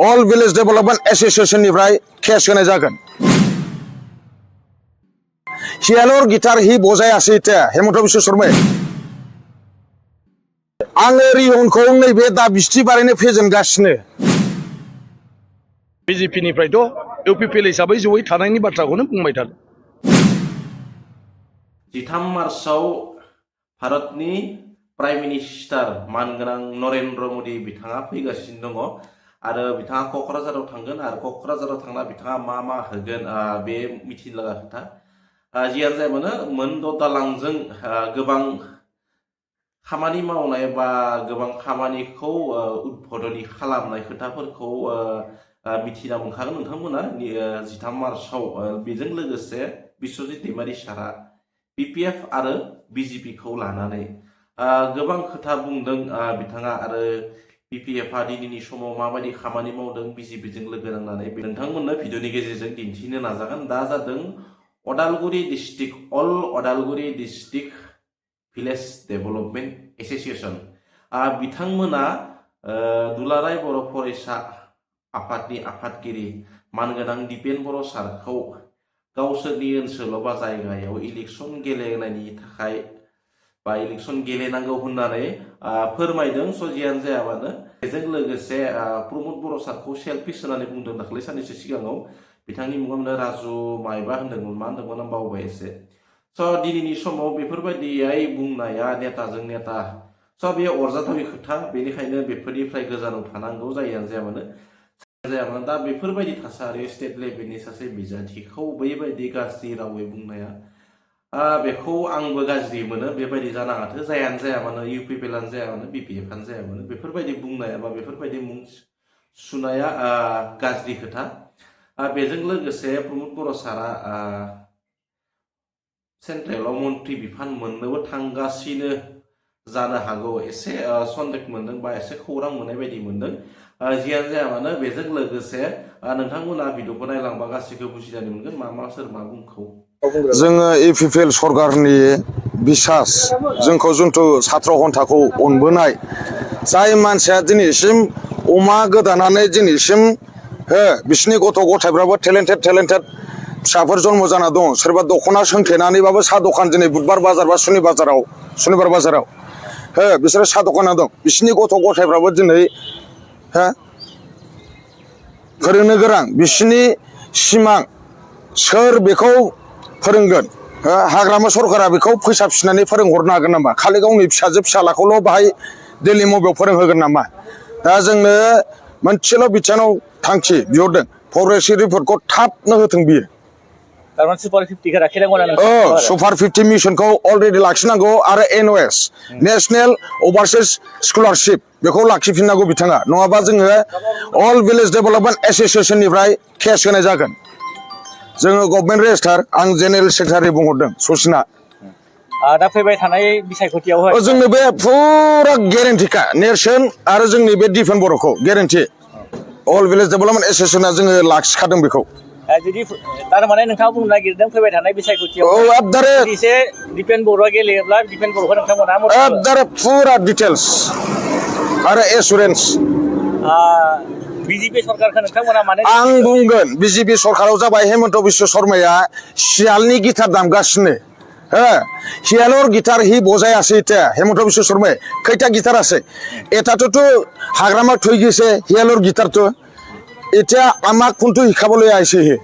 अल village development एसोसिएशननिफ्राय case होनाय जागोन हियालर guitar हि बजायासै ते हेमन्त बिश्व शर्माया आङो रिहनखौ नैबे दा बिस्थिबारैनो फेजेनगासिनो बिजेपिनिफ्रायथ' इउपिपिएल हिसाबै जयै थानायनि बाथ्राखौनो बुंबाय थादों 13 मार्चआव भारतनि प्राइम मिनिस्टार मानगोनां नरेन्द्र मोदी बिथाङा फैगासिनो दङ आरो बिथाङा क'क्राझाराव थांगोन आरो क'क्राझाराव थांना बिथाङा मा होगोन बे मिथिनो लागा खोथा जियानो जाया मानो मोनद' दालांजों गोबां खामानि मावनाय बा गोबां खामानिखौ उद्बोधनि खालामनाय खोथाफोरखौ मिथिना मोनखागोन नोंथांमोना 13 मार्चआव बेजों लोगोसे बिश्वजित दैमारि सारा पिपिएफ आरो बिजेपिखौ लानानै गोबां खोथा बुंदों बिथाङा आरो पिपिएफआ दिनैनि समाव माबायदि खामानि मावदों बिजेपिजों लोगो नांनानै नोंथांमोननो भिडिअनि गेजेरजों दिन्थिनो नाजागोन दा जादों Udalguri district all Udalguri district village development association बिथांमोना दुलाराय बर' फरायसा आफादनि आफादगिरि मानगोनां दिपेन बर' सारखौ गावसोरनि ओनसोलाव बा जायगायाव इलेक्सन गेलेनायनि थाखाय बा इलेक्सन गेलेनांगौ होननानै फोरमायदों जियानो जायाबानो बेजों लोगोसे प्रमद बर' सारखौ सेल्फिश होननानै बुंदों दाखालि साननैसो सिगाङाव बिथांनि मुङावनो राजु मायबा होनदोंमोन मा होनदोंमोन आं बावबाय एसे दिनैनि समाव बेफोरबायदियै बुंनाया नेताजों नेता बेयो अरजाथावि खोथा बेनिखायनो बेफोरनिफ्राय गोजानाव थानांगौ जायानो जायामानो दा बेफोरबायदि थासारियाव स्टेट लेभेलनि सासे बिजाथिखौ बैबायदि गाज्रि रावै बुंनाया बेखौ आंबो गाज्रि मोनो बेबायदि जानाङाथो जायानो जाया मानो इउपिपिएलआनो जाया मानो बिपिएफआनो जाया मानो बेफोरबायदि बुंनाया बा बेफोरबायदि मुं सुनाया गाज्रि खोथा बेजों लोगोसे प्रमद बर' सारा सेन्ट्रेलाव मन्त्रि बिफान मोननोबो थांगासिनो जानो हागौ एसे सन्देह मोनदों बा एसे खौरां मोननाय बायदि मोनदों जियानो जाया मानो बेजों लोगोसे नोंथांमोना भिडिअखौ नायलांबा गासैखौ बुजिनानै मोनगोन मा सोर मा बुंखौ जोङो इउपिपिएल सरकारनि बिसास जोंखौ जुन्थु सात्र घन्टाखौ अनबोनाय जाय मानसिया दिनैसिम अमा गोदानानै दिनैसिम बिसिनि गथ' गथायफ्राबो टेलेन्टेड फिसाफोर जन्म जाना दं सोरबा दख'ना सोंथेनानैबाबो साहा दखान दिनै बुधबार बाजार बा सुनिबार बाजाराव बिसोरो साहा दखाना दं बिसिनि गथ' गथायफ्राबो दिनै फोरोंनो गोनां बिसिनि सिमां सोर बेखौ फोरोंगोन हाग्रामा सरकारा बेखौ फैसा फिसिनानै फोरोंहरनो हागोन नामा खालि गावनि फिसाजो फिसालाखौल' बाहाय दैलि मबाइलाव फोरोंहोगोन नामा दा जोंनो मोनसेल' बिथानाव थांखि बिहरदों फरेस्ट रिपर्टखौ थाबनो होथों बियो सुपार 50 सुपार 50 मिशनखौ अलरेडि लाखिनांगौ आरो एनअएस नेशनेल अभारसिस स्कलारशिप बेखौ लाखिफिननांगौ बिथाङा नङाबा जोङो अल भिलेज डेभेलपमेन्ट एसोसिएशननिफ्राय केस होनाय जागोन जोङो गभर्नमेन्ट रेजिस्टार आं जेनेरेल सेक्रेटारि बुंहरदों ससिना दा फैबाय थानाय बिसायख'थियाव जोंनो बे फुरा गेरेन्टिखा नेरसोन आरो जोंनि बे दिफेन बर'खौ गेरेन्टि अल भिलेज डेभेलपमेन्ट एसोसिएशना जोङो लाखिखादों बेखौ जुदि थारमाने नोंथाङा बुंनो नागिरदों फैबाय थानाय बिसायख'थियाव एसे दिपेन बर'आ गेलेयोब्ला दिपेन बर'खौ नोंथांमोना फुरा डिटेल्स आरो एसुरेन्स बिजेपि सरकारखौ नोंथांमोना माने आं बुंगोन बिजेपि सरकाराव जाबाय हेमन्त बिश्व शर्माया सियालनि गिटार दामगासिनो हियालर गिटार हि बजायासै ते हेमन्त बिश्व शर्माया खैथा गिटार আছে এটাতো হাগ্রামা থৈ গেছে হিয়ালর গিটারটো এটা আমাক কোনটো শিকাবলৈ আহিছে হি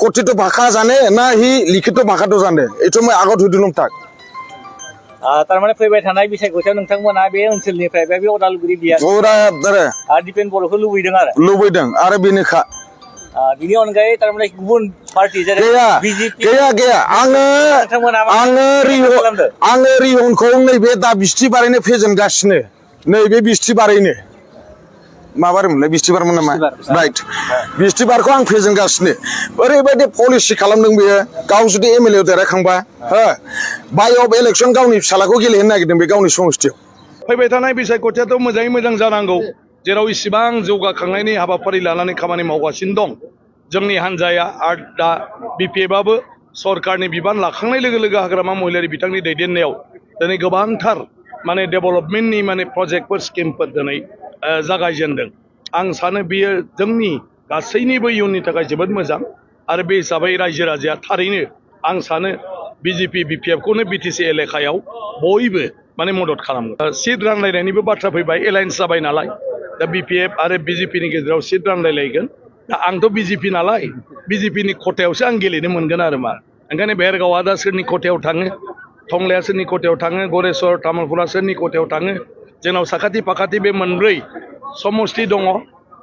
কথিত ভাষা জানে না হি লিখিত ভাষাটো জানে এইটো মই আগত সুধিলম তাক थारमाने फैबाय थानाय बिसायख'थियाव नोंथांमोना बे ओनसोलनिफ्राय बे अदालगुरि बिया फुरा दिपेन बर'खौ लुबैदों आरो बेनोखा बिनि अनगायै थारमाने गुबुन पार्टी जेरै बिजेपि गैया आङो रिहनखौ नैबे दा बिस्थिबारैनो फेजेनगासिनो नैबे बिस्थिबारैनो माबारमोनलाय बिस्थिबारमोन नामा राइट बिस्थिबारखौ आं फेजेनगासिनो ओरैबायदि पलिसि खालामदों बेयो गाव जुदि एमएलए देरहाखांबा बाय अफ इलेक्सन गावनि फिसालाखौ गेलेहोनो नागिरदों बे गावनि समस्थियाव फैबाय थानाय बिसायख'थियाथ' मोजाङै मोजां जानांगौ जेराव इसिबां जौगाखांनायनि हाबाफारि लानानै खामानि मावगासिनो दं जोंनि हान्जाया आरो दा बिपिएफआबो सरकारनि बिबान लाखांनाय लोगो लोगो हाग्रामा महिलारि बिथांनि दैदेननायाव दिनै गोबांथार माने डेभेलपमेन्टनि माने प्रजेक्टफोर स्किमफोर दिनै जागायजेनदों आं सानो बेयो जोंनि गासैनिबो इयुननि थाखाय जोबोद मोजां आरो बे हिसाबै रायजो राजाया थारैनो आं सानो बिजेपि बिपिएफ खौनो बिटिसि एलेखायाव बयबो माने मदद खालामो सिट रानलायनायनिबो बाथ्रा फैबाय एलायन्स जाबाय नालाय दा बिपिएफ आरो बिजेपिनि गेजेराव सिट रानलायलायगोन दा आंथ' बिजेपि नालाय बिजेपिनि खथायावसो आं गेलेनो मोनगोन आरो मा ओंखायनो भेरगावआ दा सोरनि खथायाव थाङो टंलाया सोरनि खथायाव थाङो गरेस्वर तामुलपुरा सोरनि खथायाव थाङो जोंनाव साखाथि फाखाथि बे मोनब्रै समस्ति दङ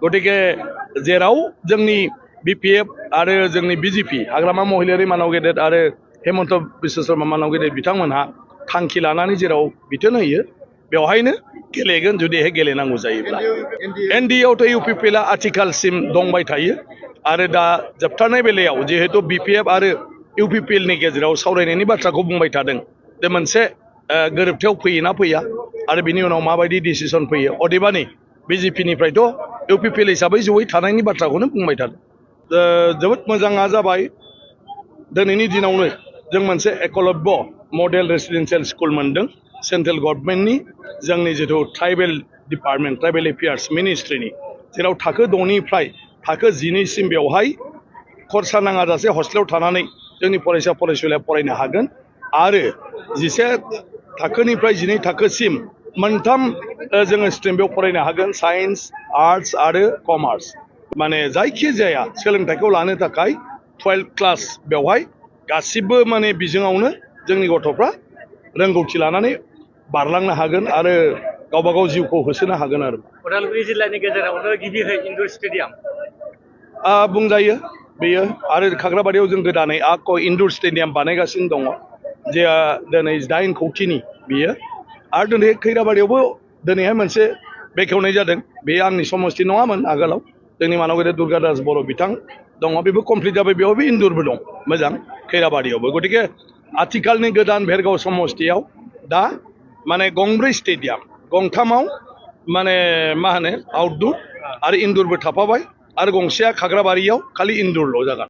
गतिके जेराव जोंनि बिपिएफ आरो जोंनि बिजेपि हाग्रामा महिलारि मानाव गेदेर आरो हेमन्त बिश्व शर्मा मानाव गेदेर बिथांमोनहा थांखि लानानै जेराव बिथोन होयो बेवहायनो गेलेगोन जुदिहाय गेलेनांगौ जायोब्ला एनडिएआवथ' इउपिपिएलआ आथिखालसिम दंबाय थायो आरो दा जोबथारनाय बेलायाव जिहेतु बिपिएफ आरो इउपिपिएलनि गेजेराव सावरायनायनि बाथ्राखौ बुंबाय थादों बे मोनसे गोरोबथायाव फैयोना फैया आरो बिनि उनाव माबायदि डिसिसन फैयो अदेबानि बिजेपिनिफ्रायथ' इउपिपिएल हिसाबै जयै थानायनि बाथ्राखौनो बुंबाय थादों जोबोद मोजाङा जाबाय दिनैनि दिनावनो जों मोनसे एकलव्य मडेल रेसिडेन्सियेल स्कुल मोनदों सेन्ट्रेल गभर्नमेन्टनि जोंनि जिथु ट्राइबेल डिपार्टमेन्ट ट्राइबेल एफेयार्स मिनिस्ट्रिनि जेराव थाखो 6निफ्राय थाखो 12सिम बेवहाय खरसा नाङाजासे हस्टेलाव थानानै जोंनि फरायसा फरायसुलिया फरायनो हागोन आरो 11 थाखोनिफ्राय 12 थाखोसिम मोनथाम जोङो स्ट्रिम बेयाव फरायनो हागोन साइन्स आर्ट्स आरो कमार्स माने जायखि जाया सोलोंथाइखौ लानो थाखाय 12 क्लास बेवहाय गासिबो माने बिजोङावनो जोंनि गथ'फ्रा रोंगौथि लानानै बारलांनो हागोन आरो गावबा गाव जिउखौ होसोनो हागोन आरो उदालगुरि जिल्लानि गेजेरावनो गिबिहै इनडोर स्टेडियाम बुंजायो बेयो आरो खाग्राबारियाव जों गोदानै आक' इनडोर स्टेडियाम बानायगासिनो दङ जे दिनै 8 कौटिनि बियो आरो दिनै खैराबारियावबो दिनैहाय मोनसे बेखेवनाय जादों बे आंनि समस्ति नङामोन आगोलाव जोंनि मानाव गेदेर दुर्गादास बर' बिथां दङ बेबो कमप्लिट जाबाय बेयावबो इनडोरबो दं मोजां खैराबारियावबो गतिके आथिखालनि गोदान भेरगाव समस्तियाव दा माने गंब्रै स्टेडियाम गंथामाव माने मा होनो आउटडोर आरो इनडोरबो थाफाबाय आरो गंसेया खाग्राबारियाव खालि इनडोरल' जागोन